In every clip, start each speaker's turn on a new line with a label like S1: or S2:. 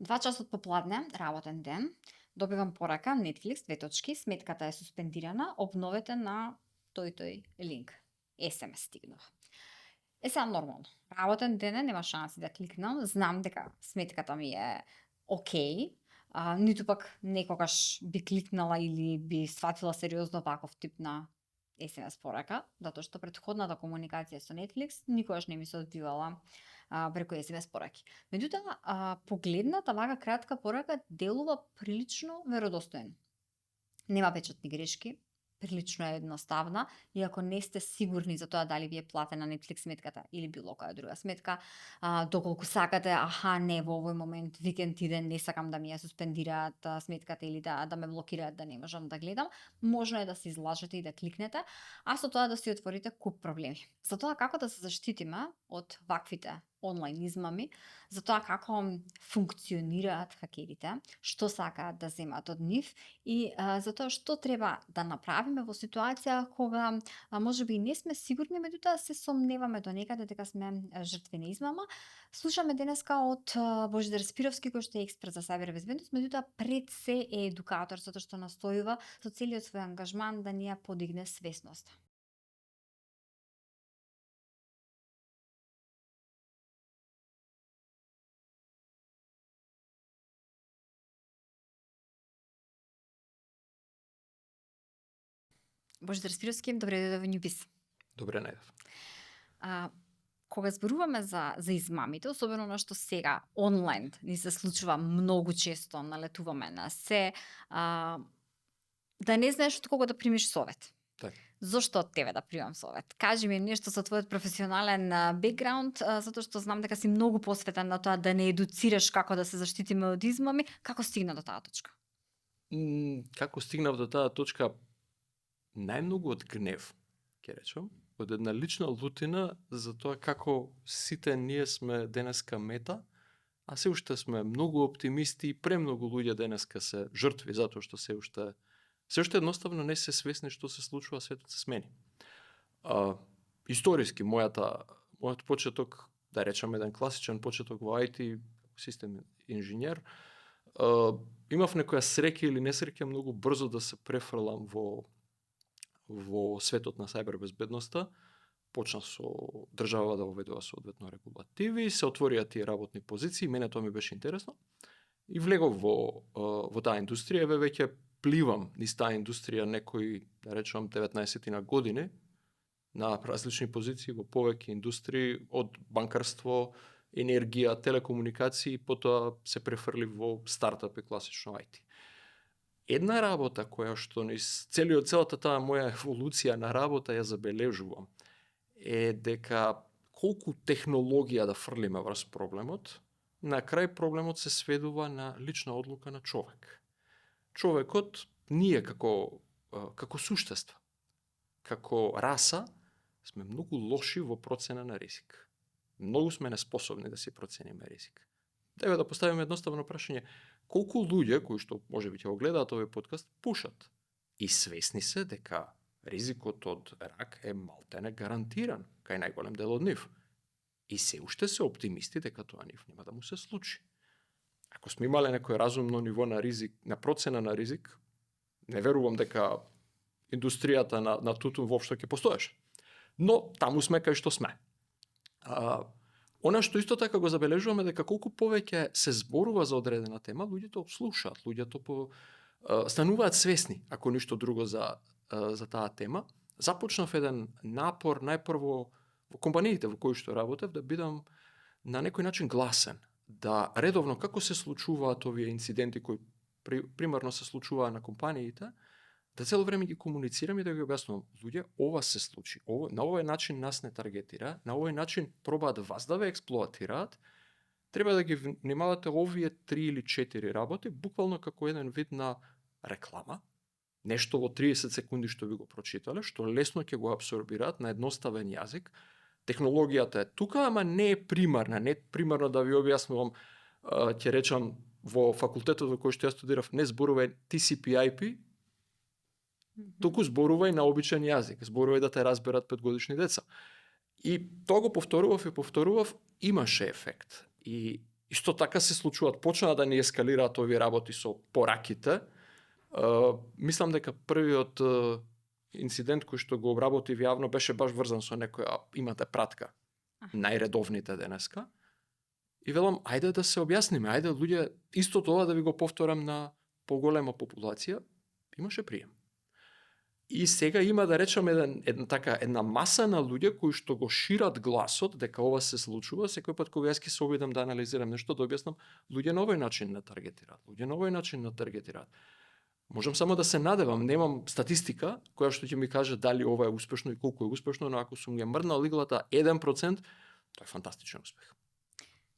S1: 2 часот попладне, работен ден, добивам порака Netflix, две точки, сметката е суспендирана, обновете на тој линк. SMS стигнува. Сега нормално. Работен ден е, нема шанси да кликнам, знам дека сметката ми е окей, ниту пак некогаш би кликнала или би сватила сериозно ваков тип на SMS порака, затоа што претходната комуникација со Netflix никогаш не ми се одбивала преку SMS пораки. Меѓутоа, погледната вака кратка порака делува прилично веродостоен. Нема печатни грешки, прилично е едноставна и ако не сте сигурни за тоа дали ви е платена Netflix сметката или било која друга сметка, доколку сакате, не во овој момент викенд иден, не сакам да ми ја суспендираат сметката или да ме блокираат да не можам да гледам, можно е да се излажете и да кликнете, а со тоа да си отворите куп проблеми. За тоа како да се заштитиме од ваквите онлайн измами, за тоа како функционираат хакерите, што сакаат да земат од нив и за тоа што треба да направиме во ситуација кога можеби и не сме сигурни, меѓутоа се сомневаме до некаде дека сме жртви на измама. Слушаме денеска од Божидар Спировски, кој што е експерт за сајбер безбедност, меѓутоа пред се е едукатор, затоа што настојува со целиот свој ангажман да ни ја подигне свесноста. Божидар Спировски, добре дојде во Њубис.
S2: Добре најдов.
S1: Кога зборуваме за измамите, особено она што сега онлайн ни се случува многу често, налетуваме на се, да не знаеш од кого да примиш совет.
S2: Така.
S1: Зошто од тебе да примам совет? Кажи ми нешто со твојот професионален бекграунд, затоа што знам дека си многу посветен на тоа да не едуцираш како да се заштитиме од измами. Како стигна до таа точка?
S2: Како стигнав до таа точка? Најмногу од гнев, ќе речам, од една лична лутина за тоа како сите ние сме денеска мета, а се уште сме многу оптимисти и премногу луѓе денеска се жртви затоа што се уште едноставно не се свесни што се случува, светот се смени. Историски мојот почеток, да речам еден класичен почеток во IT, систем инженер, имав некоја среќа или несреќа многу брзо да се префрлам во светот на сајбер безбедноста. Почна со држава да воведува соодветно регулативи, се отворија тие работни позиции, мене тоа ми беше интересно. И влегов во таа индустрија, веќе пливам низ таа индустрија некои, да речам, 19 на години, на различни позиции во повеќе индустрии, од банкарство, енергија, телекомуникации, потоа се префрлив во стартап и класично IT. Една работа која што низ целата таа моја еволуција на работа ја забележувам е дека колку технологија да фрлиме врз проблемот, на крај проблемот се сведува на лична одлука на човек. Човекот, ние како суштества, како раса, сме многу лоши во процена на ризик. Многу сме неспособни да си процениме ризик. Треба да поставиме едноставно прашање: колку луѓе кои што можеби ќе го гледаат овој подкаст пушат и свесни се дека ризикот од рак е малтене гарантиран кај најголем дел од нив, и се уште се оптимисти дека тоа нив нема да му се случи. Ако сме имале некој разумно ниво на ризик, на процена на ризик, не верувам дека индустријата на тутун воопшто ќе постоеше. Но таму сме кај што сме. Она што исто така го забележуваме дека колку повеќе се зборува за одредена тема, луѓето слушаат, луѓето стануваат свесни, ако ништо друго за таа тема. Започнав еден напор најпрво во компаниите во кои што работев да бидам на некој начин гласен, да редовно како се случуваат овие инциденти кои примерно се случуваа на компаниите, да цело време ги комуницирам и да ги објаснувам: луѓе, ова се случи, на овој начин нас не таргетира, на овој начин пробаат вас да ве експлоатираат, треба да ги внимавате овие 3 или 4 работи, буквално како еден вид на реклама, нешто во 30 секунди што ви го прочитале, што лесно ќе го абсорбираат на едноставен јазик. Технологијата е тука, ама не е примарна, не е примарно да ви објаснувам, ќе речам, во факултетот во кој што ја студирав, не зборува TCP/IP, туку зборувај на обичен јазик, зборувај да те разберат 5-годишни деца. И тоа го повторував, имаше ефект. И Исто така се случуваат, почнаа да ни ескалираат овие работи со пораките. Мислам дека првиот инцидент кој што го обработив јавно беше баш врзан со некоја имате пратка. Најредовните денеска. И велам, ајде да се објасниме, ајде луѓе, исто тоа да ви го повторам на поголема популација, имаше прием. И сега има, да речеме, една маса на луѓе кои што го шират гласот дека ова се случува, секој пат кога јас ќе се обидам да анализирам нешто, да објаснам, луѓе на овој начин не таргетираат. Можам само да се надевам, немам статистика која што ќе ми каже дали ова е успешно и колку е успешно, но ако сум ја мрднал иглата 1%, тоа е фантастичен успех.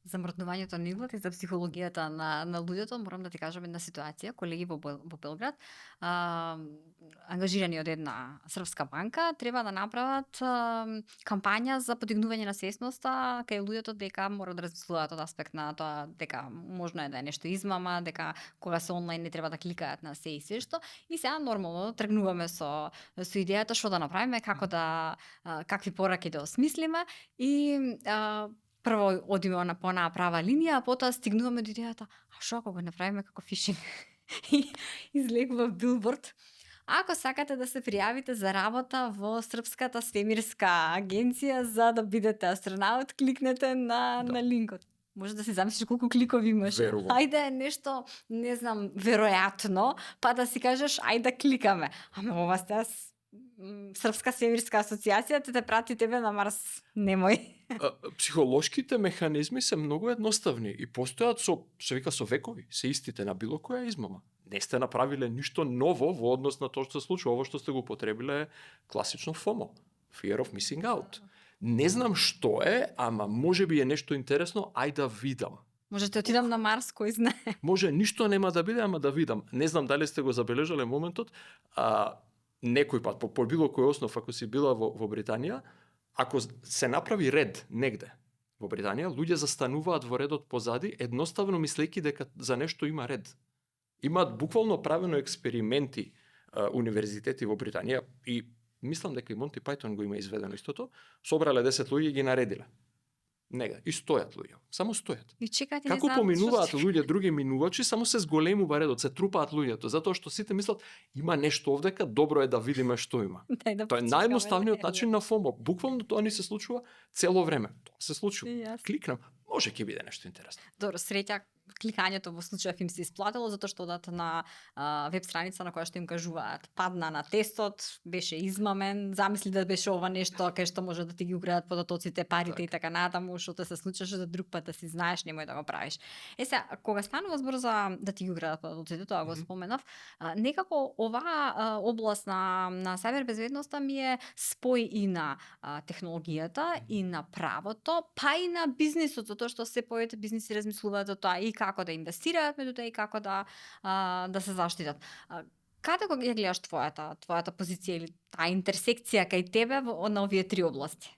S1: За мрднувањето на иглата и за психологијата на луѓето, морам да ти кажам една ситуација. Колеги во Белград, ангажирани од една српска банка, треба да направат кампања за подигнување на свесноста кај луѓето дека мора да размислуваат од аспект на тоа дека можно е да е нешто измама, дека кога се онлайн не треба да кликаат на се и се што. И сега нормално тргнуваме со идејата што да направиме, како да какви пораки да осмислиме и прво одиме по онаа права линија, а потоа стигнуваме до идејата, а што ако го направиме како фишинг? И излегува билборд. Ако сакате да се пријавите за работа во Српската свемирска агенција за да бидете астронаут, кликнете на линкот. Може да се замислиш колку кликови имаш.
S2: Верувам.
S1: Ајде нешто, не знам, веројатно, па да си кажеш ајде кликаме. Ама ова сте Српска свемирска асоциација те прати тебе на Марс. Немој.
S2: Психолошките механизми се многу едноставни и постојат со векови, се истите на било која измама. Не сте направиле ништо ново во однос на тоа што се случува. Ово што сте го потребиле е класично FOMO, Fear of Missing Out. Не знам што е, ама може би е нешто интересно, ај да видам.
S1: Може да отидам на Марс, кој знае.
S2: Може ништо нема да биде, ама да видам. Не знам дали сте го забележале моментот, некој пат, по било кој основ, ако си била во Британија, ако се направи ред негде во Британија, луѓе застануваат во редот позади, едноставно мислејќи дека за нешто има ред. Имаат буквално правено експерименти универзитети во Британија и мислам дека и Монти Пајтон го има изведено истото, собрале 10 луѓе и ги наредиле. Негде. И стојат луѓе. Само стојат.
S1: И чекаат и
S2: како поминуваат луѓе, други минувачи, само се зголемува редот, се трупаат луѓето, затоа што сите мислат има нешто овдека, добро е да видиме што има. Тоа е наједноставниот начин на FOMO. Буквално тоа ни се случува цело време. Тоа се случува. Кликнам, може ќе биде нешто интересно.
S1: Добро, среќа кликањето во случајов им се исплатило затоа што одат на веб страница на која што им кажуваат падна на тестот, беше измамен, замисли да беше ова нешто кај што може да ти ги украдат податоците, парите и така натаму, што те се случеше за друг пат да си знаеш, немој да го правиш. Сега, кога станува збор за да ти ги украдат податоците, тоа го споменав, некако оваа област на сајбер безбедноста ми е спој и на технологијата и на правото, па и на бизнисот, затоа што се повеќе бизниси размислуваат за тоа и како да инвестираат меѓутоа и како да се заштитат. Каде го ја гледаш твојата позиција или таа интерсекција кај тебе на овие три области?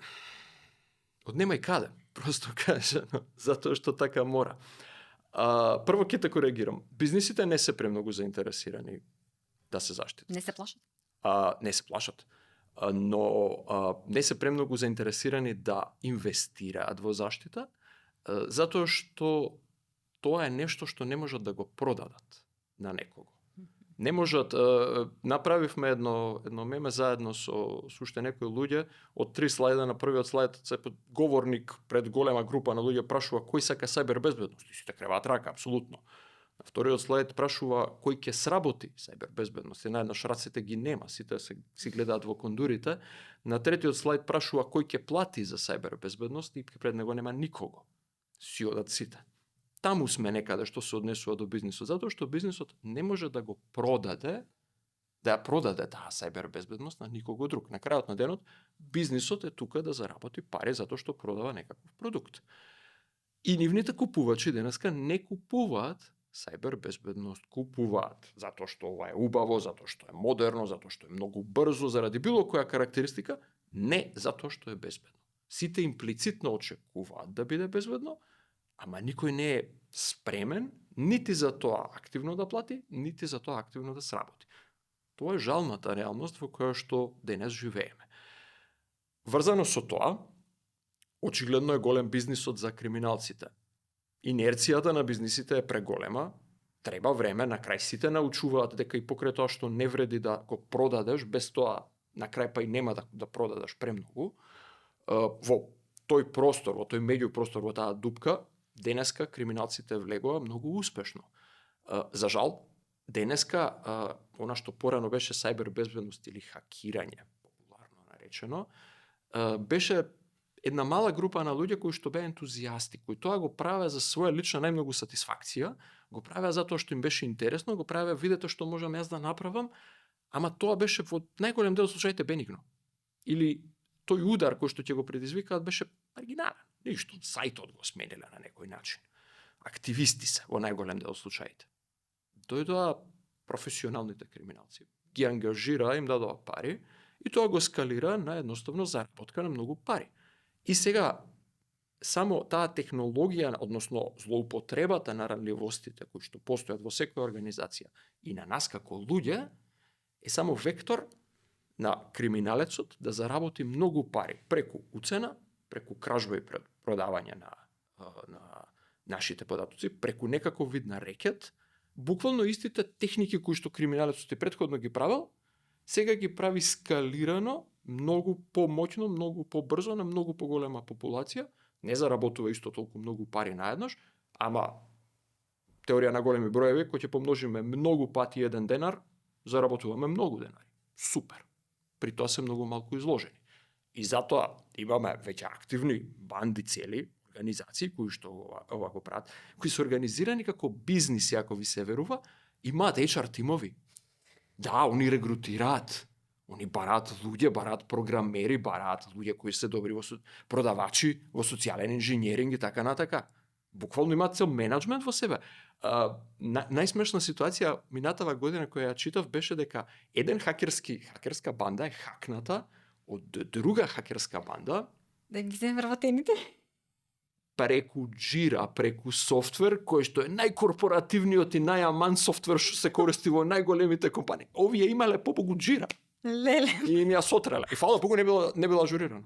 S2: Од нема и каде, просто кажано, затоа што така мора. Прво ќе те коригирам. Бизнисите не се премногу заинтересирани да се заштитат.
S1: Не се плашат?
S2: Не се плашат. Но не се премногу заинтересирани да инвестираат во заштита, затоа што тоа е нешто што не можат да го продадат на некого. Не можат, направивме едно меме заедно со уште некои луѓе, од 3 слајда на првиот слајд говорник пред голема група на луѓе прашува кој сака сајбер безбедност, и сите креваат рака, апсолутно. На вториот слајд прашува кој ќе сработи сајбер безбедност, и наеднаш раците ги нема, сите си гледаат во кондурите. На третиот слајд прашува кој ќе плати за сајбер безбедност, и пред него нема никого. Си одат сите. Таму сме некаде што се однесува до бизнисот, затоа што бизнисот не може да го продаде, да ја продаде таа сајбер безбедност на никого друг. На крајот на денот, бизнисот е тука да заработи пари затоа што продава некаков продукт. И нивните купувачи денеска не купуваат сајбер безбедност, купуваат затоа што ова е убаво, затоа што е модерно, затоа што е многу брзо, заради било која карактеристика, не затоа што е безбедно. Сите имплицитно очекуваат да биде безбедно, ама никој не е спремен нити за тоа активно да плати, нити за тоа активно да сработи. Тоа е жалната реалност во која што денес живееме. Врзано со тоа, очигледно е голем бизнисот за криминалците. инерцијата на бизнисите е преголема, треба време, на крај сите научуваат дека и покрај тоа што не вреди да го продадеш, без тоа на крај па и нема да продадеш премногу, во тој простор, во тој меѓупростор, во таа дупка, денеска криминалците влегува многу успешно. За жал, денеска, она што порано беше сајбер безбедност или хакирање, популарно наречено, беше една мала група на луѓе кои што беа ентузијасти, кои тоа го правеа за своја лична најмногу сатисфакција, го правеа затоа што им беше интересно, го правеа видете што можам јас да направам, ама тоа беше во најголем дел случаите бенигно. Или тој удар кој што ќе го предизвикаат беше маргинален. Ништо, сајтот го смениле на некој начин. Активисти се во најголем дел случаите. Дојдоа професионалните криминалци, ги ангажира, им дадоа пари и тоа го скалира на едноставно заработка на многу пари. И сега, само таа технологија, односно злоупотребата на ранливостите кои што постојат во секоја организација и на нас како луѓе, е само вектор на криминалецот да заработи многу пари преку уцена, преку кражба и продавање на нашите податоци, преку некаков вид на рекет, буквално истите техники кои што криминалецот и претходно ги правил, сега ги прави скалирано, многу помоќно, многу побрзо на многу поголема популација, не заработува исто толку многу пари наеднаш, ама теорија на големи броеви, кој ќе помножиме многу пати еден денар, заработуваме многу денари. Супер. При тоа се многу малку изложени. И затоа имаме веќе активни банди цели, организации кои што ова го прават, кои се организирани како бизниси, ако ви се верува, имаат HR тимови. Да, они регрутираат, они бараат луѓе, бараат програмери, бараат луѓе кои се добри во продавачи, во социјален инженеринг и така натака. Буквално имаат цел менеджмент во себе. Најсмешна ситуација минатава година која ја читав беше дека еден хакерска банда е хакната од друга хакерска банда
S1: Да ги земе вработените?
S2: преку Jira, преку софтвер кој што е најкорпоративниот и најаман софтвер што се користи во најголемите компании. Овие имале побогу Jira.
S1: Леле.
S2: И им ја сотреле. И фала Богу не било ажурирано.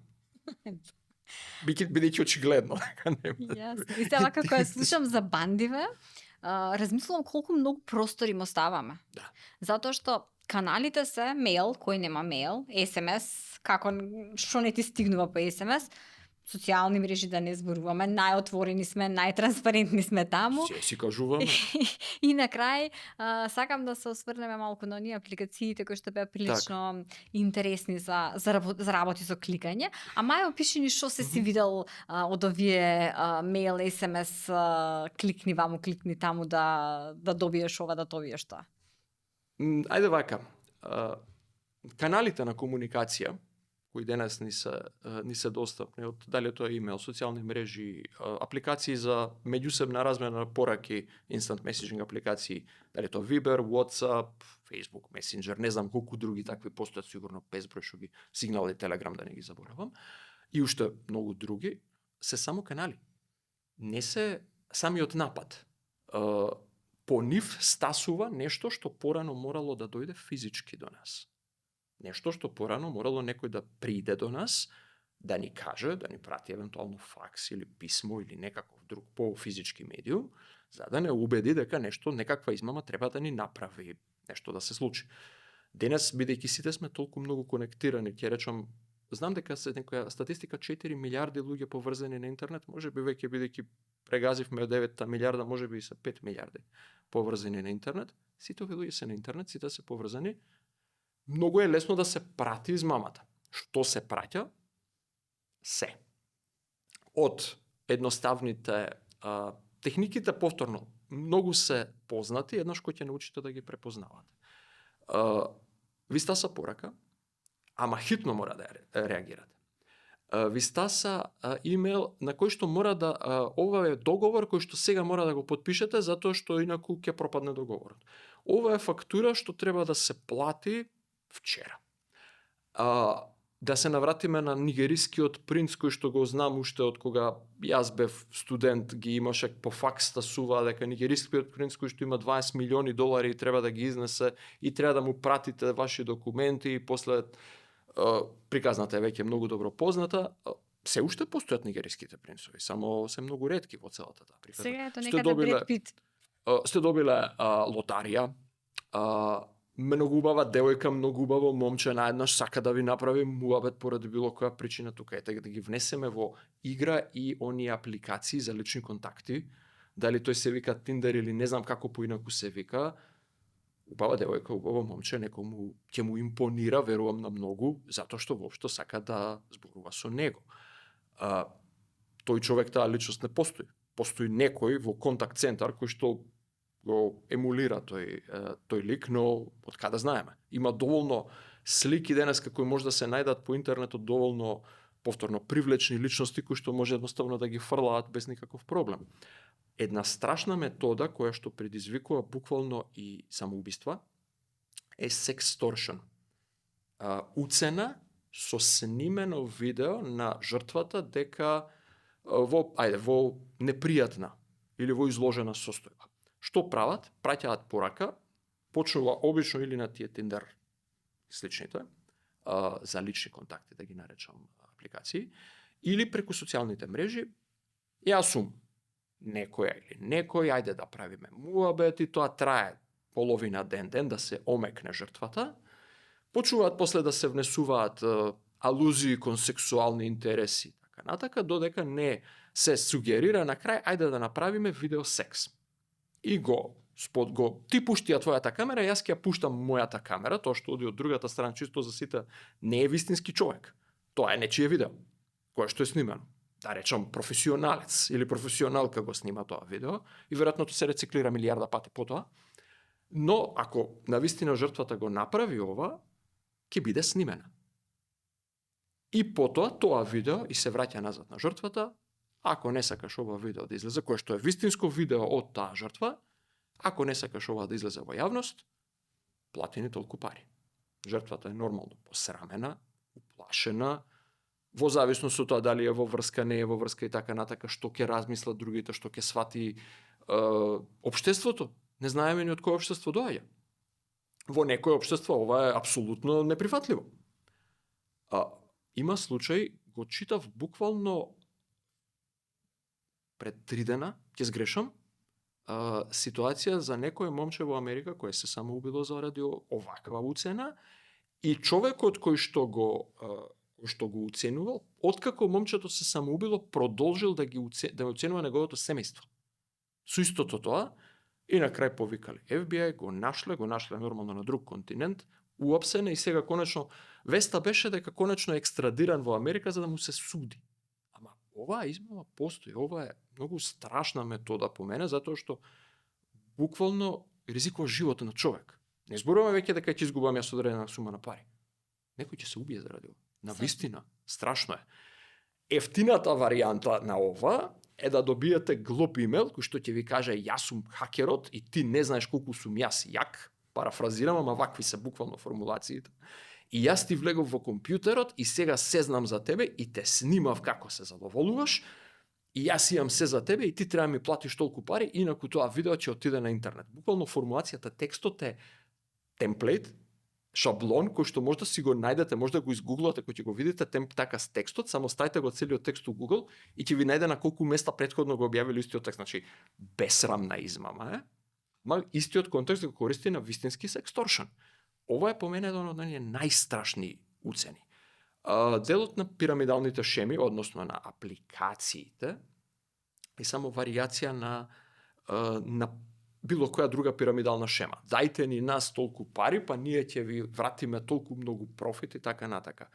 S2: Бидејќи очигледно.
S1: Јасно. И сега како ја слушам за бандиве, размислувам колку многу простори им оставаме.
S2: Да.
S1: Затоа што каналите се мејл, кој нема мејл, SMS, како што не ти стигнува по SMS, социјални мрежи да не зборуваме, најотворени сме, најтранспарентни сме таму.
S2: Се си кажуваме.
S1: И на крај, сакам да се осврнеме малку на оние апликациите кои што беа прилично интересни за работи со кликање. А мај опиши ни што се си видел од овие мејл, SMS, кликни ваму, кликни таму да добиеш ова, да добиеш тоа.
S2: Ајде вака. Каналите на комуникација кои денес ни се достапни, од дали тоа е имейл, социјални мрежи, апликации за меѓусебна размена на пораки, instant messaging апликации, дали тоа Viber, WhatsApp, Facebook Messenger, не знам колку други такви постојат, сигурно безброј што ги Signal и Telegram, да не ги заборавам, и уште многу други, се само канали. Не се самиот напад. По нив стасува нешто што порано морало да дојде физички до нас. Нешто што порано морало некој да приде до нас, да ни каже, да ни прати евентуално факс или писмо или некаков друг по-физички медиум, за да не убеди дека нешто, некаква измама треба да ни направи, нешто да се случи. Денес, бидејќи сите сме толку многу конектирани, ќе речам, знам дека се некоја статистика 4 милиарди луѓе поврзани на интернет, можеби веќе бидејќи прегазивме 9 милиарда, можеби и се 5 милиарди поврзани на интернет. Сите овие луѓе се на интернет, сите се поврзани. Многу е лесно да се прати измамата. Што се праќа? Се. Од едноставните техниките, повторно, многу се познати, еднаш кој ќе научите да ги препознавате. Ви стаса порака, ама хитно мора да реагирате. Ви стаса имейл на кој што мора да ова е договор кој што сега мора да го потпишете затоа што инаку ќе пропадне договорот. Ова е фактура што треба да се плати вчера. Да се навратиме на нигерискиот принц кој што го знам уште од кога јас бев студент, ги имаше по факс стасува дека нигерискиот принц кој што има 20 милиони долари и треба да ги изнесе и треба да му пратите ваши документи и после приказната е веќе многу добро позната. се уште постојат нигериските принцови, само се многу ретки во целата таа приказна.
S1: Сега ето
S2: Сте
S1: некаде
S2: добиле-
S1: Бред Пит.
S2: Сте добиле лотарија, многу убава девојка, многу убаво момче наеднаш сака да ви направи муабет поради било која причина тука. Ете да ги внесеме во игра и оние апликации за лични контакти, дали тој се вика Tinder или не знам како поинаку се вика. Убава девојка, убаво момче, некому ќе му импонира, верувам на многу, затоа што воопшто сака да зборува со него. Тој човек, таа личност не постои. Постои некој во контакт центар кој што го емулира тој лик, но од каде знаеме? Има доволно слики денеска кои може да се најдат по интернетот, доволно повторно привлечни личности кои што може едноставно да ги фрлаат без никаков проблем. Една страшна метода која што предизвикува буквално и самоубиства е sextortion. Уцена со снимено видео на жртвата дека во непријатна или во изложена состојба. Што прават? Праќаат порака, почнува обично или на тие Tinder сличните, за лични контакти, да ги наречам апликации, или преку социјалните мрежи. Јас сум некоја или некој, ајде да правиме муабет и тоа трае половина ден да се омекне жртвата. Почнуваат после да се внесуваат алузии кон сексуални интереси, така натака, додека не се сугерира на крај, ајде да направиме видео секс. И ти пушти ја твојата камера, јас ќе ја пуштам мојата камера, тоа што оди од другата страна чисто за сите не е вистински човек. Тоа е нечие видео, кое што е снимено. Да речам професионалец или професионалка го снима тоа видео и веројатно тоа се рециклира милијарда пати потоа. Но ако навистина жртвата го направи ова, ќе биде снимена. И потоа тоа видео и се враќа назад на жртвата. Ако не сакаш ова видео да излезе, кое што е вистинско видео од таа жртва, ако не сакаш ова да излезе во јавност, плати ни толку пари. Жртвата е нормално посрамена, уплашена, во зависност од тоа дали е во врска, не е во врска и така натака, што ќе размислат другите, што ќе свати општеството. Не знаеме ни од кој општество доаѓа. Во некој општество ова е апсолутно неприфатливо. Има случај, го читав буквално пред 3 дена, ќе сгрешам, ситуација за некој момче во Америка кој се самоубило заради оваква уцена и човекот кој што го уценувал, откако момчето се самоубило, продолжил да уценува неговото семејство. Со истото тоа, и на крај повикале FBI, го нашле нормално на друг континент, уапсене и сега конечно веста беше дека конечно е екстрадиран во Америка за да му се суди. Ама оваа измама постои, ова е многу страшна метода по мене, затоа што буквално ризикува животот на човек. Не зборуваме веќе дека ќе изгубам јас одредена сума на пари. Некој ќе се убие заради ова. Навистина, страшно е. Ефтината варијанта на ова е да добиете глуп имейл кој што ќе ви каже јас сум хакерот и ти не знаеш колку сум јас јак, парафразирам, ама вакви се буквално формулациите. И јас ти влегов во компјутерот и сега се знам за тебе и те снимав како се задоволуваш и јас имам се за тебе и ти треба ми платиш толку пари, инаку тоа видео ќе отиде на интернет. Буквално формулацијата, текстот е темплейт, шаблон кој што може да си го најдете, може да го изгуглате, кој ќе го видите така с текстот, само ставите го целиот текст у Google и ќе ви најде на колку места претходно го објавили истиот текст, значи бесрамна измама е. Ма истиот контекст го користи на вистински сексторшн. Ова е по мене еден од најстрашни уцени. Делот на пирамидалните шеми, односно на апликациите, е само варијација на било која друга пирамидална шема. Дајте ни нас толку пари, па ние ќе ви вратиме толку многу профит и така натака.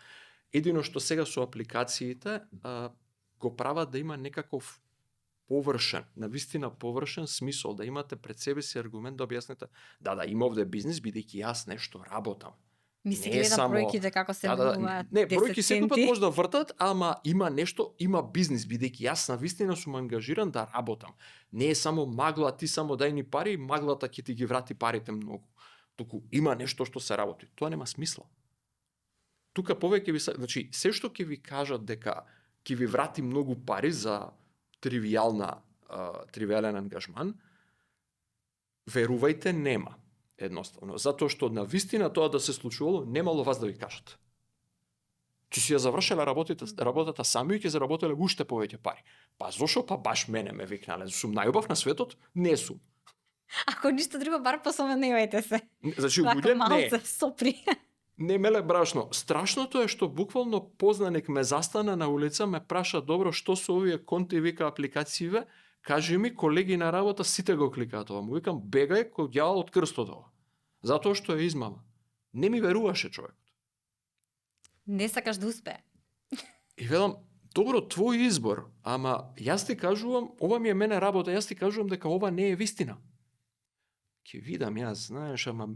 S2: Едино што сега со апликациите го прават да има некаков површен, навистина површен смисол, да имате пред себе си аргумент да објасните да има овде бизнис, бидејќи јас нешто работам.
S1: Ми се гледа бројките како се менуваат.
S2: Не, бројки секој пат може да вртат, ама има нешто, има бизнис, бидејќи јас навистина сум ангажиран да работам. Не е само магла, ти само дај ни пари и маглата ќе ти ги врати парите многу. Туку има нешто што се работи. Тоа нема смисла. Тука повеќе значи се што ќе ви кажат дека ќе ви врати многу пари за тривијален ангажман, верувајте нема. Едноставно, затоа што на вистина тоа да се случувало, немало вас да ви кажат. Ти си ја завршиле работата сами и ќе заработеле уште повеќе пари. Па зошо па баш мене ме викнале? Сум најубав на светот? Не сум.
S1: Ако ништо друго, бар посоменувајте се.
S2: Значи
S1: Вака
S2: луѓе
S1: малце
S2: не.
S1: сопри.
S2: Не меле брашно. Страшното е што буквално познаник ме застана на улица, ме праша добро што се овие конти вика апликацииве, кажи ми колеги на работа сите го кликаат ова. Му викам бегај кој ѓавол од крстот ова. Затоа што е измама. Не ми веруваше човек.
S1: Не сакаш да успее.
S2: И велам, добро, твој избор, ама јас ти кажувам, ова ми е мене работа, јас ти кажувам дека ова не е вистина. Ќе видам јас, знаеш, ама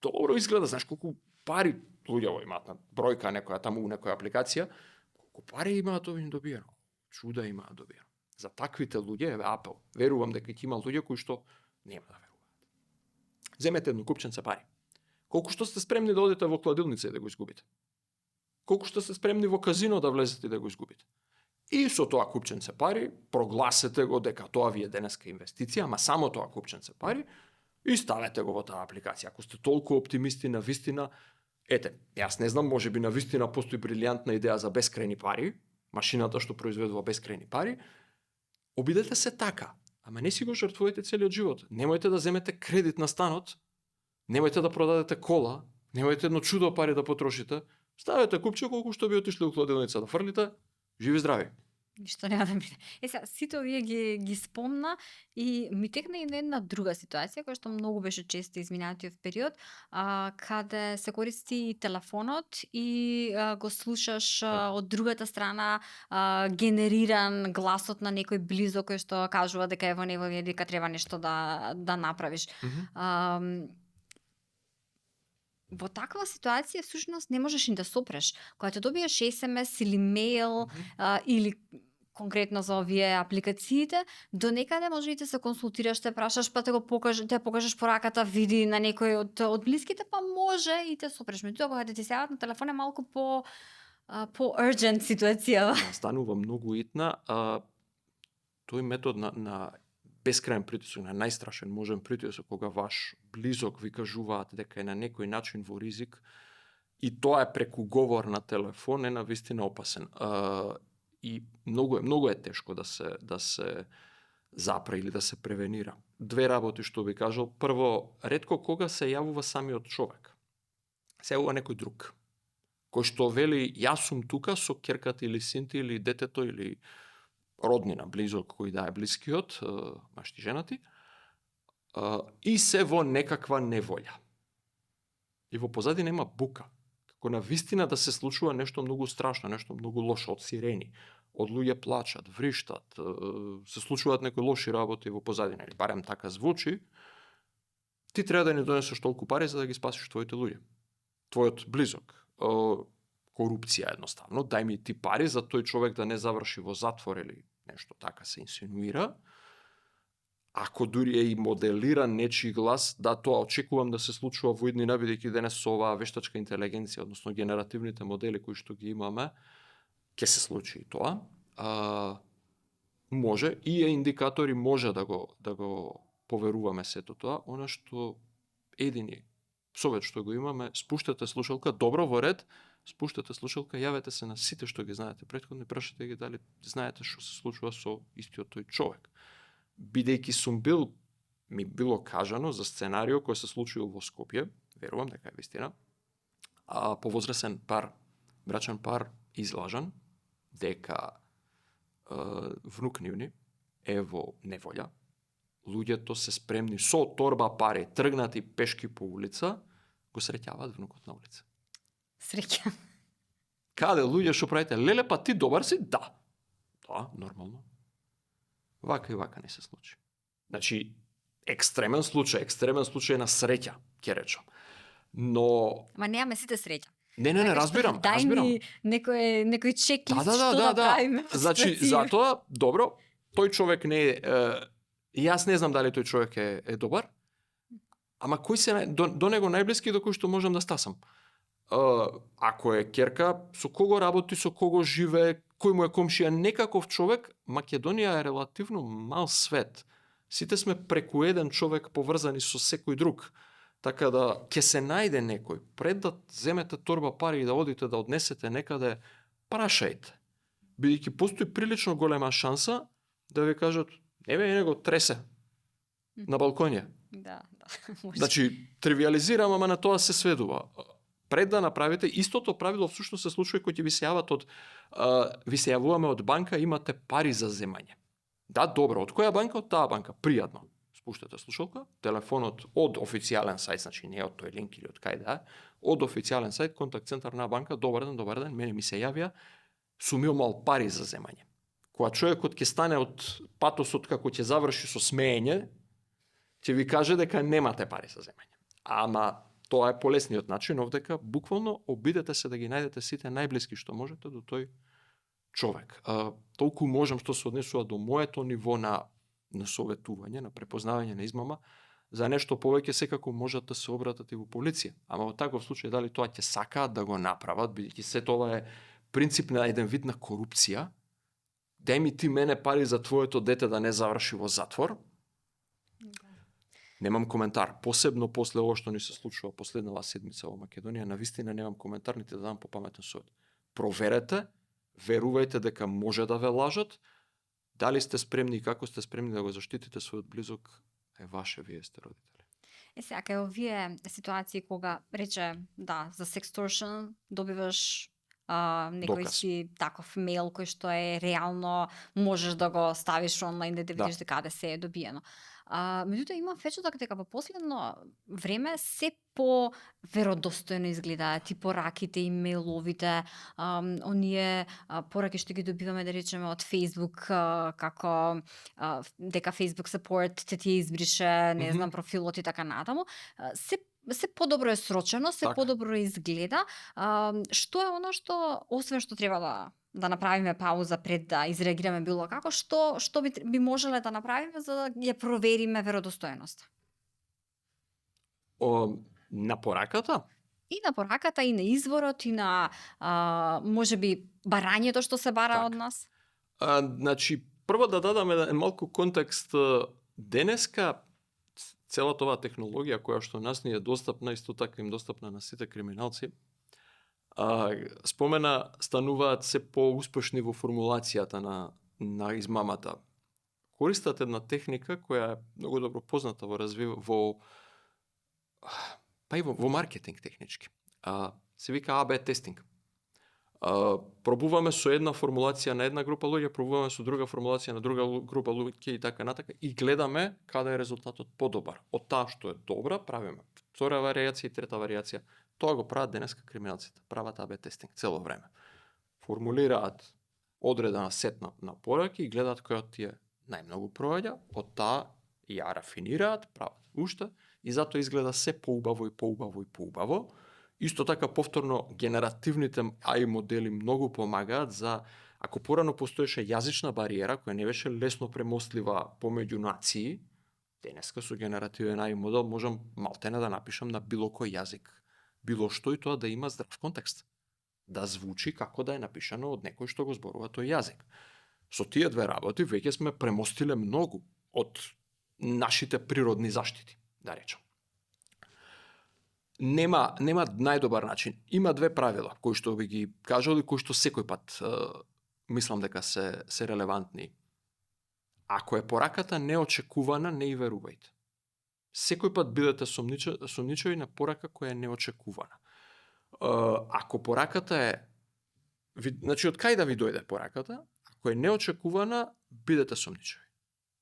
S2: добро изгледа, знаеш колку пари луѓе имаат на бројка некоја таму у некоја апликација, колку пари имаат овие добиено. Чуда имаат добиено. За таквите луѓе е апел. Верувам дека ќе има луѓе кои што нема да веруваат. Земете едно купченце пари. Колку што сте спремни да одите во кладилница и да го изгубите. Колку што сте спремни во казино да влезете и да го изгубите. И со тоа купченце пари, прогласете го дека тоа ви е денеска инвестиција, ама само тоа купченце пари, и ставете го во таа апликација. Ако сте толку оптимисти на вистина, ете, јас не знам, можеби на вистина постои брилјантна идеја за бескрајни пари, машината што произведува бескрајни пари, обидете се така, ама не си го жртвувате целиот живот. Немојте да земете кредит на станот, немојте да продадете кола, немојте едно чудо пари да потрошите, ставете купче колку што би отишле у хладилница да фрлите, живи здрави.
S1: Ништо нема да биде. Сега, сите овие ги спомна и ми текна и на една друга ситуација, која што многу беше често изминатиот период, каде се користи телефонот и го слушаш од другата страна генериран гласот на некој близо кој што кажува дека ево неволја дека треба нешто да направиш. Во таква ситуација всушност не можеш ни да сопреш. Кога те добиеш SMS или мејл или конкретно за овие апликациите, до некаде може и те се консултираш, те прашаш, па те покажеш пораката, види на некој од блиските, па може и те сопреш. Меѓутоа кога ти се јават на телефон е малку по urgent ситуација.
S2: Станува многу итна, тој метод на бескрајен притисок, на најстрашен можен притисок, кога ваш близок ви кажуваат дека е на некој начин во ризик, и тоа е преку говор на телефон, е навистина опасен. И многу е тешко да се запре или да се превенира. Две работи што би кажал. Прво, ретко кога се јавува самиот човек. Се јавува некој друг, кој што вели јас сум тука со ќерката или синти или детето или роднина, близок кој да е блискиот, машти женати, и се во некаква неволја. И во позадина има бука. Како на вистина да се случува нешто многу страшно, нешто многу лошо, од сирени, од луѓе плачат, вриштат, се случуваат некои лоши работи во позадина, или барем така звучи, ти треба да ни донесеш толку пари за да ги спасиш твоите луѓе. Твојот близок. Корупција едноставно, дај ми ти пари за тој човек да не заврши во затвор или нешто така се инсинуира. Ако дури е и моделиран нечи глас, да, тоа очекувам да се случува во иднина, бидејќи денес со оваа вештачка интелигенција, односно генеративните модели кои што ги имаме, ќе се случи и тоа. Може и е индикатори може да го поверуваме сето тоа, она што едини совет што го имаме, спуштате слушалка, добро во ред, спуштате слушалка, јавете се на сите што ги знаете претходно и прашате ги дали знаете што се случува со истиот тој човек. Бидејќи ми било кажано за сценарио кој се случил во Скопје, верувам дека е вистина, повозрасен пар, брачен пар излажан дека внук нивни е во неволја, луѓето се спремни со торба пари, тргнати пешки по улица, го среќаваат внукот на улица.
S1: Среќа.
S2: Каде луѓе што правите? Леле, па ти добар си? Да. Да, нормално. Вака и вака не се случи. Значи, екстремен случај на среќа, ќе речам. Но...
S1: Ма немаме сите среќа.
S2: Не, разбирам.
S1: Дај ни некој чеклист што да правиме.
S2: Значи, затоа, добро, тој човек не е... Јас не знам дали тој човек е добар, ама кој се до него најблиски до кој што можам да стасам. Ако е ќерка, со кого работи, со кого живее, кој му е комшија, некаков човек, Македонија е релативно мал свет. Сите сме преку еден човек поврзани со секој друг. Така да ќе се најде некој. Пред да земете торба пари и да одите да однесете некаде, прашајте. Бидејќи постои прилично голема шанса да ви кажат, не го тресе на балконје.
S1: Да. Може.
S2: Значи, тривиализирам, ама на тоа се сведува. Пред да направите, истото правило всушност се случува кој ќе ви се јават ви се јавуваме од банка, имате пари за земање. Да, добро, од која банка? Од таа банка, пријатно. Спуштате слушалка, телефонот од официјален сајт, значи не од тој линк или од кај да, од официјален сајт, контакт центар на банка, добар ден, мене ми се јавија, сум имал пари за земање. Кога човекот ќе стане од патосот како ќе заврши со смеење, ќе ви каже дека немате пари за земање. Ама тоа е полесниот начин, овдека буквално обидете се да ги најдете сите најблиски што можете до тој човек. Толку можам што се однесува до моето ниво на советување, на препознавање на измама, за нешто повеќе секако можат да се обратат и во полиција. Ама во таков случај дали тоа ќе сакаат да го направат, бидејќи се тоа е принцип на еден вид на корупција. Дај ми ти мене пари за твоето дете да не заврши во затвор. Немам коментар, посебно после ова што ни се случува последнава седмица во Македонија, навистина немам коментар нити да дам по паметен совет. Проверете, верувајте дека може да ве лажат, дали сте спремни и како сте спремни да го заштитите својот близок, е ваше, вие сте родители.
S1: Сега, кај овие ситуации кога рече, да, за sextortion добиваш некој
S2: Доказ.
S1: си таков мејл кој што е реално, можеш да го ставиш онлайн да видиш каде се е добиено. Меѓутоа имам впечаток дека во последно време се по веродостојно изгледаат и пораките и мејловите, оние пораки што ги добиваме да речеме од Facebook, како дека Facebook support ти избрише, не знам, профилот и така натаму, се подобро е срочено, се подобро изгледа. Што е оно што, освен што треба да направиме пауза пред да изреагираме било како, што би можеле да направиме за да ја провериме веродостојноста?
S2: На пораката?
S1: И на пораката, и на изворот, и на можеби барањето што се бара од нас?
S2: Значи, прво да дадам еден малку контекст. Денеска целата оваа технологија која што нас ни е достапна, исто така им достапна на сите криминалци, спомена, стануваат се поуспешни во формулацијата на измамата. Користат една техника која е многу добро позната во маркетинг технички. Се вика АБ тестинг. Пробуваме со една формулација на една група луѓе, пробуваме со друга формулација на друга група луѓе и така натака и гледаме каде е резултатот подобар. Од таа што е добра, правиме втора варијација и трета варијација. Тоа го прават денеска криминалците. Прават АБ тестинг цело време. Формулираат одредена сет на пораки и гледаат која од тие најмногу проаѓа, од таа ја рафинираат, прават уште и затоа изгледа се поубаво и поубаво и поубаво. Исто така повторно генеративните AI модели многу помагаат за, ако порано постоеше јазична бариера која не беше лесно премостлива помеѓу нации, денеска со генеративен AI модел можам малтене да напишам на било кој јазик, било што и тоа да има здрав контекст, да звучи како да е напишано од некој што го зборува тој јазик. Со тие две работи веќе сме премостиле многу од нашите природни заштити, да речам. Нема најдобар начин. Има две правила кои што би ги кажал и кои што секој пат мислам дека се релевантни. Ако е пораката неочекувана, не и верувајте. Секој пат бидете сомничави на порака која е неочекувана. Ако пораката е, значи од кај да ви дојде пораката, ако е неочекувана, бидете сомничави.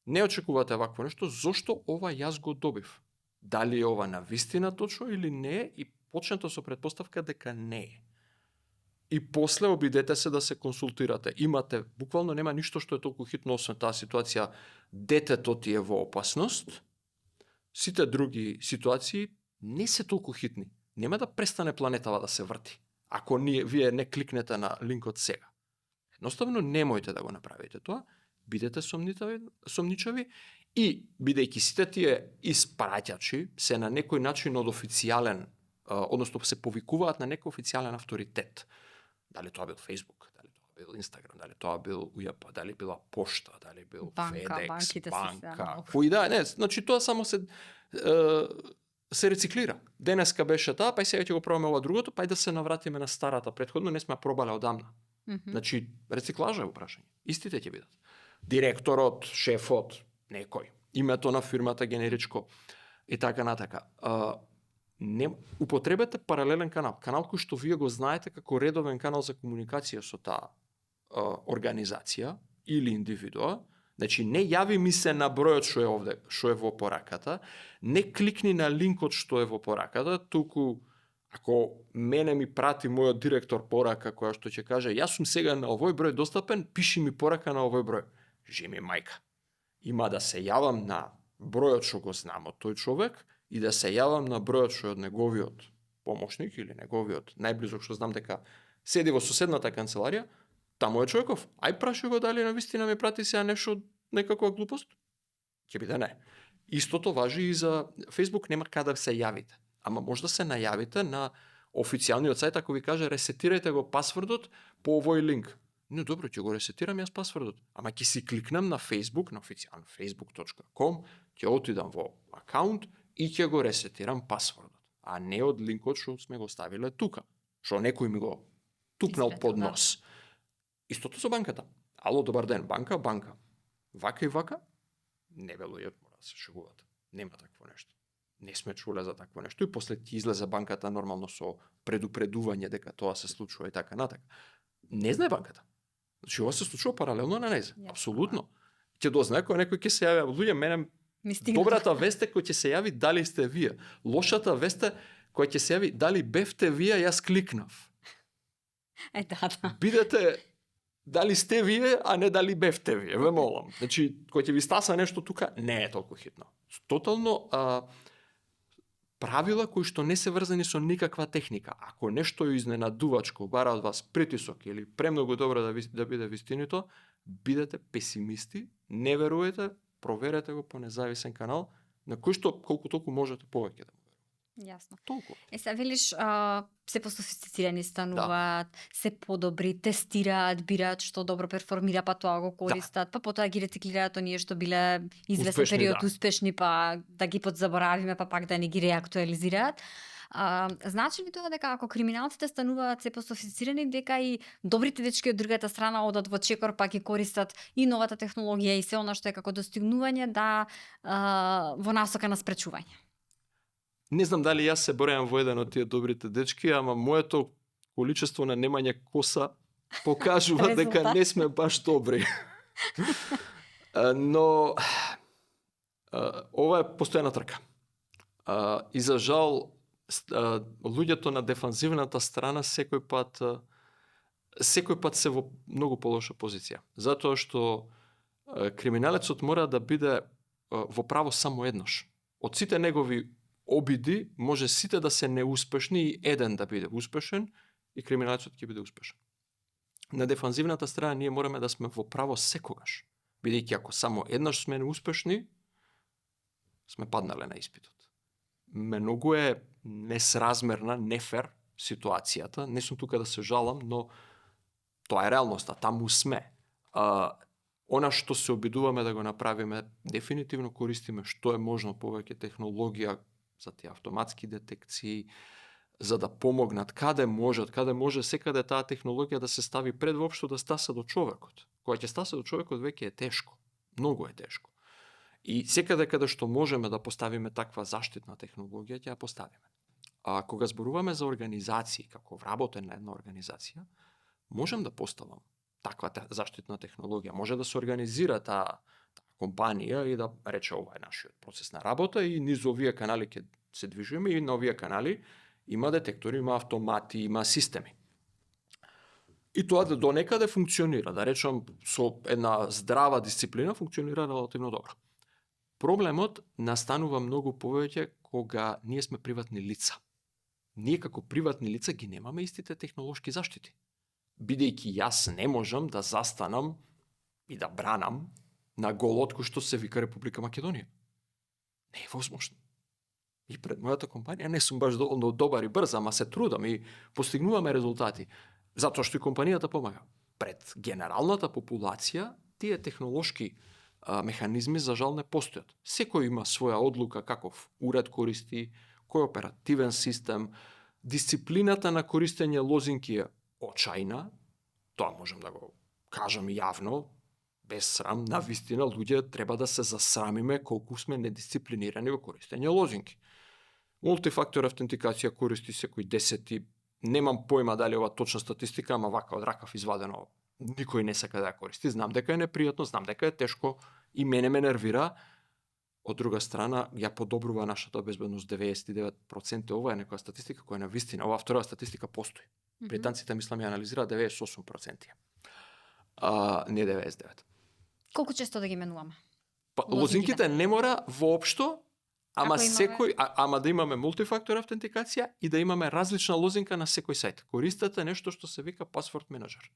S2: Не очекувате вакво нешто, зошто ова јас го добив? Дали е ова навистина точно или не е, и почнете со претпоставка дека не е. И после обидете се да се консултирате. Имате, буквално нема ништо што е толку хитно освен таа ситуација, детето ти е во опасност, сите други ситуации не се толку хитни. Нема да престане планетава да се врти, ако вие не кликнете на линкот сега. Едноставно немојте да го направите тоа, бидете сомничави и бидејќи сите тие испраќачи се на некој начин од официјален, односно се повикуваат на некој официјален авторитет. Дали тоа бил Facebook, дали тоа бил Instagram, дали тоа бил УЈП, дали била пошта, дали бил FedEx, банка. Кој да, не, значи тоа само се рециклира. Денеска беше таа, па и сега ќе го пробаме ова другото, па и да се навратиме на старата претходно, не сме пробале одамна. Значи, рециклажа е упрашање. Истите ќе бидат. Директорот, шефот, некој. Името на фирмата генеричко и така натака. Не употребете паралелен канал. Канал кој што вие го знаете како редовен канал за комуникација со таа организација или индивидуа. Значи, не јави ми се на бројот што е овде, што е во пораката, не кликни на линкот што е во пораката, туку ако мене ми прати мојот директор порака која што ќе каже јас сум сега на овој број достапен, пиши ми порака на овој број. Жеми мајка. Има да се јавам на бројот што го знам од тој човек и да се јавам на бројот што е од неговиот помошник или неговиот најблизок што знам дека седи во соседната канцеларија, таму е човеков. Ај праши го дали навистина ми прати сега нешто некаква глупост? Ќе биде не. Истото важи и за Facebook, нема каде да се јавите. Ама може да се најавите на официјалниот сајт ако ви каже ресетирајте го пасвордот по овој линк. Не, добро, ќе го ресетирам јас пасвордот. Ама ќе си кликнам на Facebook, на официјално facebook.com, ќе отидам во акаунт и ќе го ресетирам пасвордот. А не од линкот што сме го ставиле тука. Што некој ми го тупнал под нос. Истото со банката. Ало, добар ден, банка. Вака и вака, не бе луѓе, мора да се шегувате. Нема такво нешто. Не сме чуле за такво нешто и после ќе излезе банката нормално со предупредување дека тоа се случува и така натака. Не знае банката. Значи ова се случува паралелно на незе. Апсолутно. Ќе дознае кога некој ќе се јави. Луѓе, мене добрата вест е кој ќе се јави дали сте вие. Лошата вест е кој ќе се јави дали бевте вие, јас кликнав.
S1: Да.
S2: Бидете дали сте вие, а не дали бевте вие, ве молам. Значи, кој ќе ви стаса нешто тука, не е толку хитно. Тотално правила кои што не се врзани со никаква техника. Ако нешто е изненадувачко, бара од вас притисок или премногу добро да биде вистинито, бидете песимисти, не веруете, проверете го по независен канал, на кој што колку толку можете повеќе да му верувате.
S1: Јасно.
S2: Толку.
S1: Се велиш, се пософистицирани стануваат, се подобри, тестираат, бираат што добро перформира, па тоа го користат, па потоа ги рециклираат оние што биле известен
S2: Успешни,
S1: период успешни, па да ги подзаборавиме, па пак да не ги реактуализираат. Значи ли тоа дека ако криминалците стануваат се пософистицирани, дека и добрите дечки од другата страна одат во чекор, па ги користат и новата технологија и се она што е како достигнување во насока на спречување?
S2: Не знам дали јас се бројам во еден од тие добрите дечки, ама моето количество на немање коса покажува дека не сме баш добри. Но ова е постојана трка. И за жал луѓето на дефанзивната страна секој пат се во многу полоша позиција. Затоа што криминалецот мора да биде во право само еднаш. Од сите негови обиди може сите да се неуспешни и еден да биде успешен и криминалецот ќе биде успешен. На дефанзивната страна ние мораме да сме во право секогаш, бидејќи ако само еднаш сме неуспешни, сме паднале на испитот. Многу е несразмерна, нефер ситуацијата. Не сум тука да се жалам, но тоа е реалноста, таму сме. Она што се обидуваме да го направиме, дефинитивно користиме што е можно повеќе технологија за тие автоматски детекции, за да помогнат каде може секаде таа технологија да се стави пред воопшто да стаса до човекот. Кога ќе стаса до човекот веќе е тешко. Многу е тешко. И секаде каде што можеме да поставиме таква заштитна технологија, ќе ја поставиме. А кога зборуваме за организации, како вработен на една организација, можем да поставам таква заштитна технологија. Може да се организира таа компанија и да рече ова е нашиот процес на работа и низ овие канали ќе се движиме и на овие канали има детектори, има автомати, има системи. И тоа до некаде функционира, да речам со една здрава дисциплина функционира релативно добро. Проблемот настанува многу повеќе кога ние сме приватни лица. Ние како приватни лица ги немаме истите технолошки заштити. Бидејќи јас не можам да застанам и да бранам на голот кој што се вика Република Македонија. Не е возможно. И пред мојата компанија не сум баш доволно добар и брз, ама се трудам и постигнуваме резултати. Затоа што и компанијата помага. Пред генералната популација тие технолошки механизми за жал не постојат. Секој има своја одлука каков уред користи, кој оперативен систем, дисциплината на користење лозинки е очајна, Тоа можам да го кажам јавно, без срам, на вистина луѓе треба да се засрамиме колку сме недисциплинирани во користење лозинки. Мултифактор автентикација користи секој 10. Немам појма дали ова точна статистика, ама вака од ракав извадено. Никој не сака да ја користи. Знам дека е непријатно, знам дека е тешко и мене ме нервира. Од друга страна, ја подобрува нашата безбедност 99%. Ова е некоја статистика која на вистина, оваа втора статистика постои. Британците, мислам, ја анализира 98%. Не 99%.
S1: Колку често да ги менуваме?
S2: Па, лозинките не мора воопшто, ама секој, ама да имаме мултифактор автентикација и да имаме различна лозинка на секој сајт. Користете нешто што се вика Password Manager.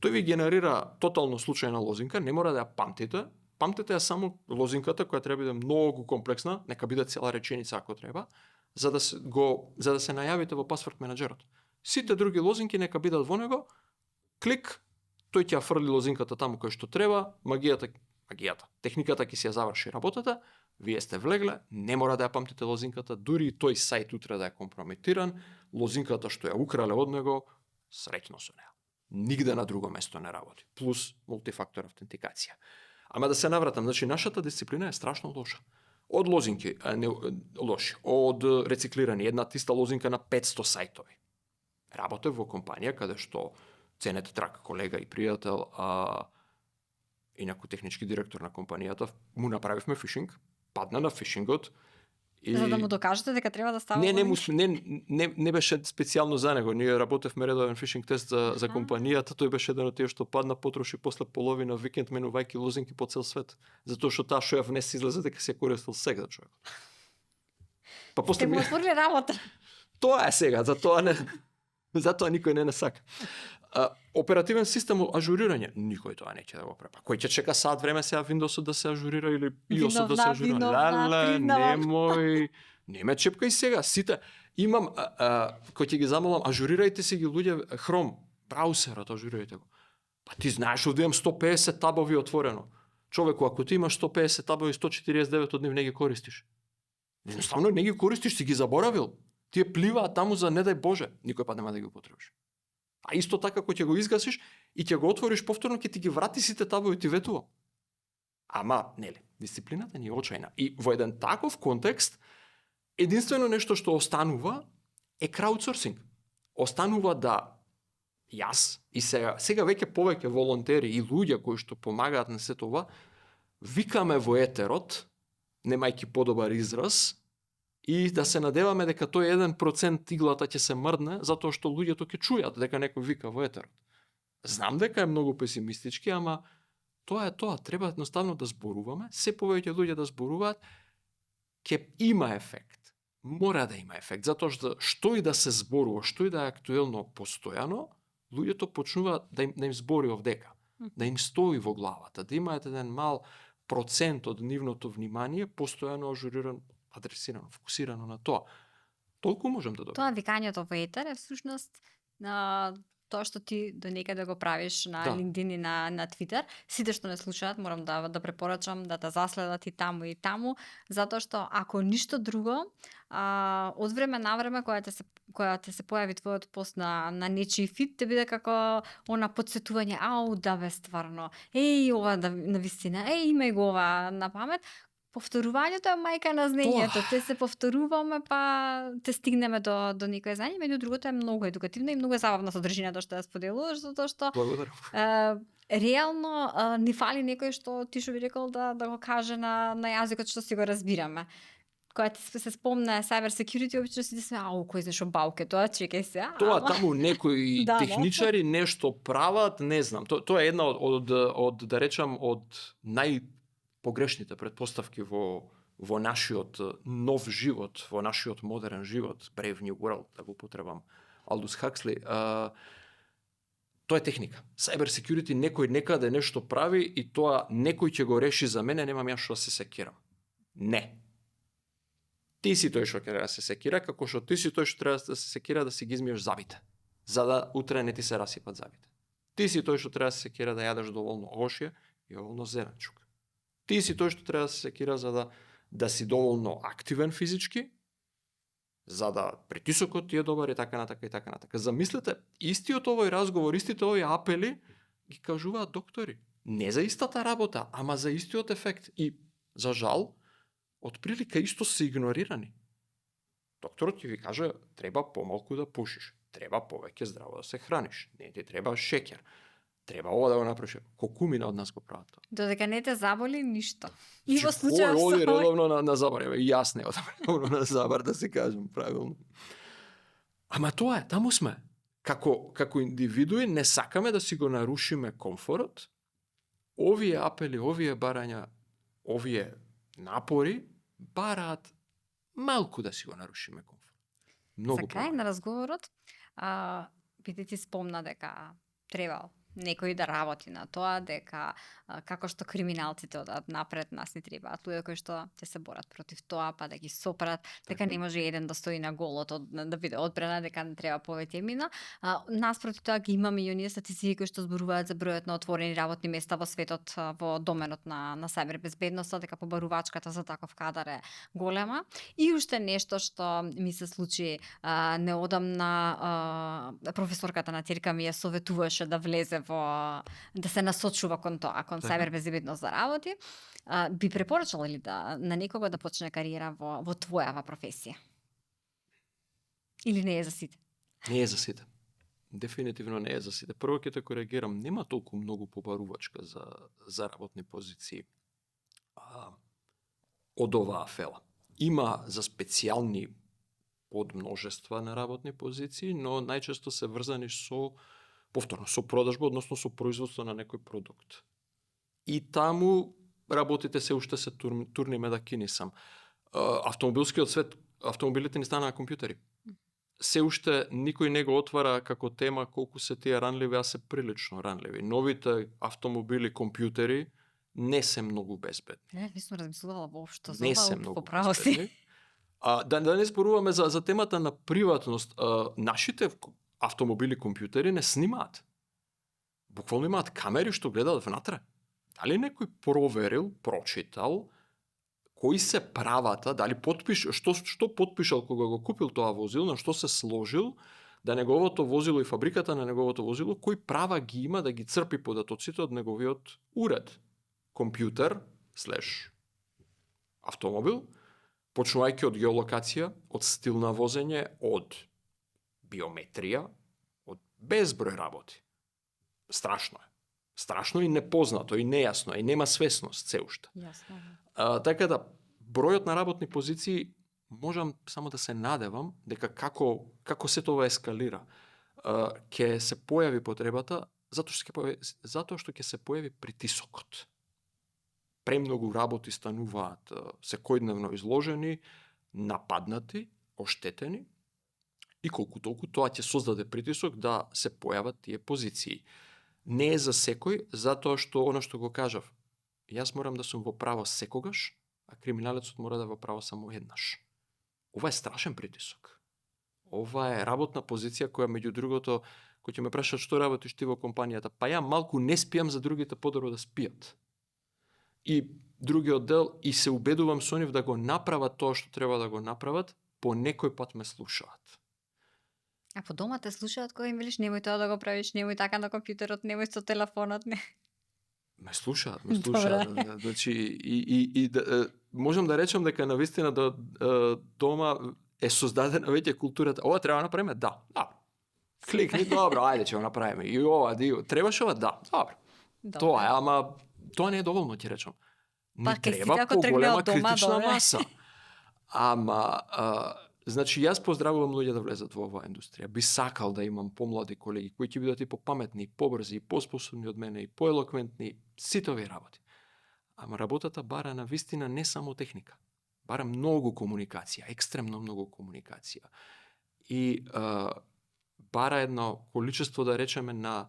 S2: Тој ви генерира тотално случајна лозинка, не мора да ја памтите. Памтете ја само лозинката која треба да биде многу комплексна, нека биде цела реченица ако треба, за да се најавите во Password Managerот. Сите други лозинки нека бидат во него. Клик, тој ќе ја фрли лозинката таму кој што треба, магијата, техниката ќе си ја заврши работата, вие сте влегле, не мора да ја памтите лозинката, дури и тој сајт утре да е компрометиран, лозинката што ја украле од него, среќно со неа. Нигде на друго место не работи. Плюс мултифактор автентикација. Ама да се навратам, значи нашата дисциплина е страшно лоша. Од лозинки, лоши, од рециклирани, една тиста лозинка на 500 сајтови. Работев во компанија каде што ценет трак колега и пријател, инаку технички директор на компанијата, му направивме фишинг, падна на фишингот. И...
S1: За да му докажете дека треба да става?
S2: Не беше специјално за него. Ние работевме редовен фишинг тест за компанијата. Тој беше еден од тие што падна, потроши после половина викенд менувајќи лозинки по цел свет. Затоа што таа што ја внесе излезе дека се користел сега човек. Па после
S1: му отвориле работа.
S2: Тоа е сега, затоа никој не сака. Оперативен систем ажурирање, никој тоа неќе да го препа. Кој ќе чека сат време сега Windowsот да се ажурира или iOS-от да се ажурира? Немој, не ме чепкај сега. Сите имам кој ќе ги замолам, ажурирајте си ги луѓе Chrome, браузерот, ажурирајте го. Па ти знаеш овде имам 150 табови отворено. Човеку, ако ти имаш 150 табови, 149 од нив не ги користиш. Едноставно не ги користиш, си ги заборавил. Тие пливаат таму за не дај Боже, никој па нема да ги употребиш. А исто така кога ќе го изгасиш и ќе го отвориш повторно, ќе ти ги врати сите табови ти ветува. Ама, нели, дисциплината ни е очајна. И во еден таков контекст, единствено нешто што останува е краудсорсинг. Останува да јас и сега веќе повеќе волонтери и луѓе кои што помагаат на сето ова, викаме во етерот, немајќи подобар израз, и да се надеваме дека тој 1% иглата ќе се мрдне, затоа што луѓето ќе чујат дека некој вика во етерот. Знам дека е многу песимистички, ама тоа е тоа. Треба едноставно да зборуваме, се повеќе луѓе да зборуваат, ќе има ефект. Мора да има ефект, затоа што и да се зборува, што и да е актуелно постојано, луѓето почнуваат да им збори овдека, да им стои во главата, да имаат еден мал процент од нивното внимание постојано ажуриран, адресирано, фокусирано на тоа. Толку можам да добијам.
S1: Тоа викањето во етер е всушност на тоа што ти до некаде го правиш на LinkedIn и на Twitter. Сите што не слушаат, морам да препорачам да те заследат и таму, затоа што ако ништо друго, од време на време кога те се појави твојот пост на нечи фит, те биде како она потсетување, да бе стварно, ова на вистина, имај го ова на памет. Повторувањето е мајка на знаењето. Те се повторуваме, па те стигнеме до некое знаење, меѓу другото е многу едукативно и многу забавна содржината што ја споделуваш, затоа што реално ни фали некој што ти што би рекол да го каже на јазикот што си го разбираме. Кога ти се спомне cyber security, обично си сме, кој знае што бауке тоа, чекај се.
S2: Тоа таму некои техничари нешто прават, не знам. Тоа е една од да речам од погрешните претпоставки во нашиот нов живот, во нашиот модерен живот, Brave New World, да го потребам Алдус Хаксли. Тоа е техника. Cyber security некој некаде нешто прави и тоа некој ќе го реши за мене, немам јас што се секирам. Не. Ти си тој што треба да се секира, како што ти си тој што треба да се секира да си ги измиеш зъбите, за да утре не ти се расипат зъбите. Ти си тој што треба да се секира да јадеш доволно овошје и доволно зеленчук. Ти си тој што треба да се секира за да си доволно активен физички, за да притисокот ти е добар и така натака и така натака. Замислете, истиот овој разговор, истите овој апели ги кажуваат доктори. Не за истата работа, ама за истиот ефект. И, за жал, отприлика исто се игнорирани. Докторот ќе ви каже, треба помалку да пушиш, треба повеќе здраво да се храниш, не ти треба шеќер, треба ова да го направиш. Колку мина од нас го прават тоа?
S1: Додека не те заболи ништо. И во
S2: Значи,
S1: случајот
S2: кој оди
S1: со овој-
S2: редовно на забар, и јас не одам редовно на забар, да се кажем правилно. Ама тоа е, таму сме. Како индивидуи не сакаме да си го нарушиме комфорот. Овие апели, овие барања, овие напори бараат малку да си го нарушиме комфорт. Многу
S1: За крај
S2: помалку.
S1: на разговорот, Пите ти спомна дека треба некој да работи на тоа, дека како што криминалците одат напред, нас ни требаат луѓе кои што ќе се борат против тоа, па да ги сопрат, дека не може еден да стои на голото, да биде одбрана, дека не треба повеќе мина. Наспроти тоа ги имаме и оние статистики кои што зборуваат за бројот на отворени работни места во светот во доменот на сајбер безбедноста, дека побарувачката за таков кадар е голема. И уште нешто што ми се случи неодамна, професорката на Терка ми ја советуваше да влезе да се насочува кон тоа, кон
S2: Така.
S1: сајбер безбедност да работи. Би препорачала ли на некого да почне кариера во твојава професија? Или не е за сите?
S2: Не е за сите. Дефинитивно не е за сите. Прво ќе те коригирам, нема толку многу побарувачка за работни позиции од оваа фела. Има за специјални подмножества на работни позиции, но најчесто се врзани со продажба, односно со производство на некој продукт. И таму работите се уште се турниме да кинисам. Автомобилскиот свет, автомобилите ни станаа компјутери. Се уште никој не го отвара како тема колку се тие ранливи, а се прилично ранливи. Новите автомобили, компјутери не се многу безбедни.
S1: Не сум размислувала воопшто за
S2: Не
S1: ова,
S2: се многу
S1: поправо си.
S2: безбедни. Да не зборуваме за темата на приватност. Нашите автомобили, компјутери не снимаат. Буквално имаат камери што гледаат внатре. Дали некој проверил, прочитал, кои се правата, дали што потпишал кога го купил тоа возило, на што се сложил, да неговото возило и фабриката на неговото возило, кои права ги има да ги црпи податоците од неговиот уред. Компјутер, автомобил, почнувајќи од геолокација, од стил на возење, од биометрија, од безброј работи. Страшно е. Страшно и непознато, и нејасно, и нема свесност се уште.
S1: Јасно.
S2: Така да, бројот на работни позиции, можам само да се надевам дека како се тоа ескалира, ќе се појави потребата, затоа што ќе се појави притисокот. Премногу работи стануваат секојдневно изложени, нападнати, оштетени, и колку толку тоа ќе создаде притисок да се појават тие позиции. Не е за секој, затоа што оно што го кажав, јас морам да сум во право секогаш, а криминалецот мора да е во право само еднаш. Ова е страшен притисок. Ова е работна позиција која, меѓу другото, кој ќе ме прашат што работиш ти во компанијата, па ја малку не спијам за другите подобро да спијат. И другиот дел, и се убедувам со нив да го направат тоа што треба да го направат, по некој пат ме слушаат.
S1: А по дома те слушаат кога им велиш немој тоа да го правиш, немој така на компјутерот, немој со телефонот, не.
S2: Ме слушаат. Значи, можам да речем дека навистина дома е создадена веќе културата. Ова треба да направиме? Да. Кликни, добро, ајде ќе го направиме. И ова, требаш ова? Да. Добро. Тоа е, ама тоа не е доволно, ќе речам. Не треба поголема критична маса. Ама, значи, јас поздравувам луѓе да влезат во оваа индустрија. Би сакал да имам помлади колеги кои ќе бидат и попаметни, и побрзи, и поспособни од мене, и поелоквентни, сите овие работи. Ама работата бара на вистина не само техника. Бара многу комуникација, екстремно многу комуникација. И бара едно количество, да речеме, на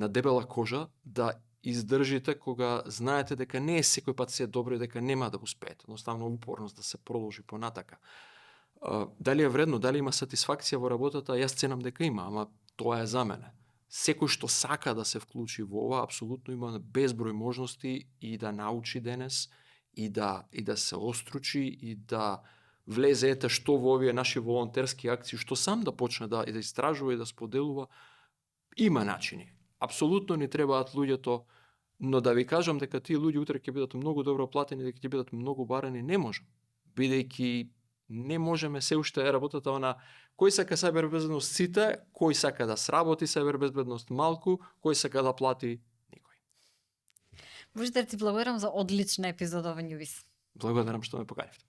S2: дебела кожа да издржите кога знаете дека не е секој пат се добро и дека нема да успеете. Едноставно упорност да се продолжи понатака. Дали е вредно, дали има сатисфакција во работата, јас ценам дека има, ама тоа е за мене. Секој што сака да се вклучи во ова, апсолутно има безброј можности и да научи денес, и да се остручи, и да влезе ете што во овие наши волонтерски акции, што сам да почне да истражува и да споделува. Има начини. Апсолутно ни требаат луѓето, но да ви кажам дека тие луѓе утре ќе бидат многу добро платени, дека ќе бидат многу барани, не можам. Бидејќи не можеме, се уште е работата она кој сака сајбербезбедност сите, кој сака да сработи сајбербезбедност малку, кој сака да плати никој.
S1: Божидар, ти благодарам за одлична епизода во Њувис.
S2: Благодарам што ме поканивте.